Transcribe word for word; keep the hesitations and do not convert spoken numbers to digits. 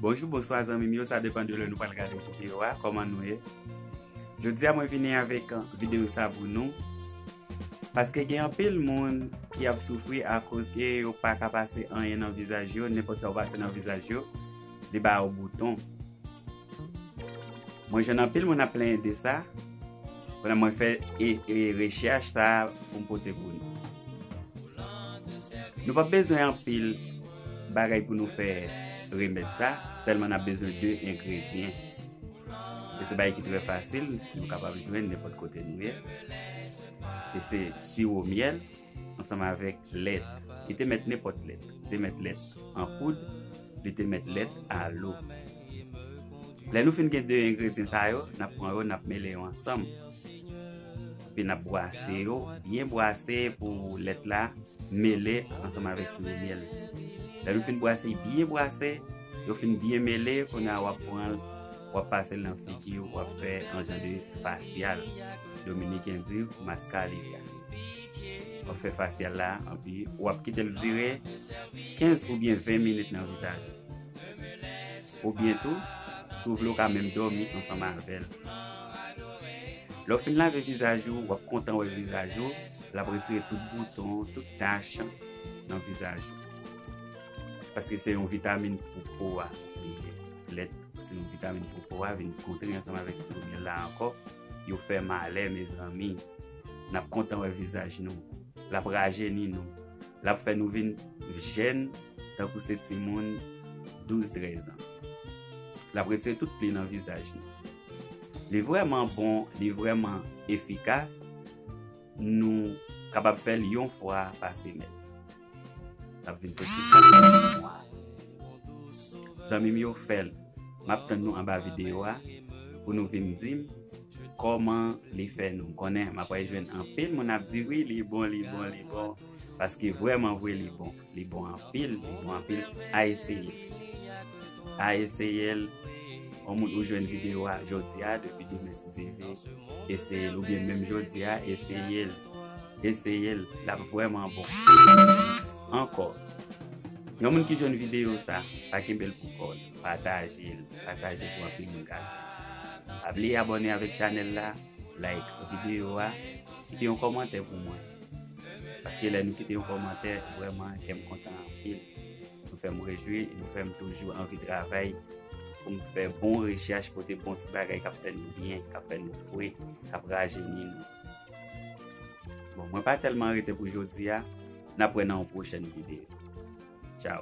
Bonjou, bonswa zanmi m yo, sa depann de lè nou pral gade videyo a. Kòman nou ye? Jodi a mwen vini avèk videyo sa pou nou. Paske gen anpil moun ki ap soufri akoz ke yo pa ka pase anyen nan vizaj yo, nenpòt sa ou pase nan vizaj yo, li ba yo bouton. Mwen jwenn anpil moun ap plenyen de sa. Kounye a mwen fè e, e rechèch sa pou m pote pou nou. Nou p ap bezwen anpil bagay pou nou fè remèd sa, sèlman n ap bezwen de engredyan. E se bagay ki trè fasil, nou kapab jwenn nenpòt kote nou ye. E se siwo myèl ansanm avèk lèt. Li te mèt nenpòt lèt. Li te mèt lèt an poud, li te mèt lèt a lo. Lè nou fin gen de engredyan sa yo, n ap pran yo, n ap mele yo ansanm. Epi n ap bwase yo, byen bwase pou lèt la mele ansanm avèk siwo myèl. Lè nou fin bwase, byen bwase, yo fin byen mele, kounye a w ap pran l, w ap pase l nan figi w, w ap fè yon jan de fasyal. Dominiken di mascarilla. W ap fè fasyal la, epi w ap kite l dire kenz oubyen ven minit nan vizaj ou. Oubyen tou, si w vle, w ka menm dòmi ansanm avè l. Lè w fin lave vizaj ou, w ap kontan wè vizaj ou, l ap retire tout bouton, tout tach nan vizaj ou. Paske se yon vitamin pou po a li ye. Lèt se yon vitamin pou po a, vin kontre ansanm avèk siwo myèl la ankò, yo fè malè, mezanmi. N ap kontan wè vizaj nou. L ap rajeni nou. L ap fè nou vin jèn tankou se timoun douz, trèz an. L ap retire tout pli nan vizaj nou. Li vrèman bon, li vrèman efikas. Nou kapab fè l yon fwa pa semèn. L ap vin soti kat mwa. Zanmi m yo, fè l. M ap tann nou anba videyo a pou nou vin di m kòman li fè nou. M konnen m ap jwenn anpil moun ap di, "Wi, li bon, li bon, li bon." Paske vrèman vre, li bon. Li bon anpil, li bon anpil. A eseye. A eseye l. Yon moun ou jwenn videyo a jodi a, depi demen si Dye vle, eseye l. Oubyen menm jodi a, eseye l. Eseye l. L ap vrèman bon. Ankò, yon moun ki jwenn videyo sa, pa kenbe l pou kò l. Pataje l. Pataje pou anpil moun gade. Pa bliye abòne avèk chanèl la, like videyo a, kite yon kòmantè pou mwen. Paske lè nou kite yon kòmantè, vrèman, kè m kontan anpil. Nou fè m rejwi, nou fè m toujou anvi travay pou m fè bon rechèch, pote bon ti bagay k ap fè nou byen, k ap fè nou fre, k ap rajeni nou. Bon, mwen pa tèlman rete pou jodi a. N ap wè nan yon pwochèn videyo. Tchaw.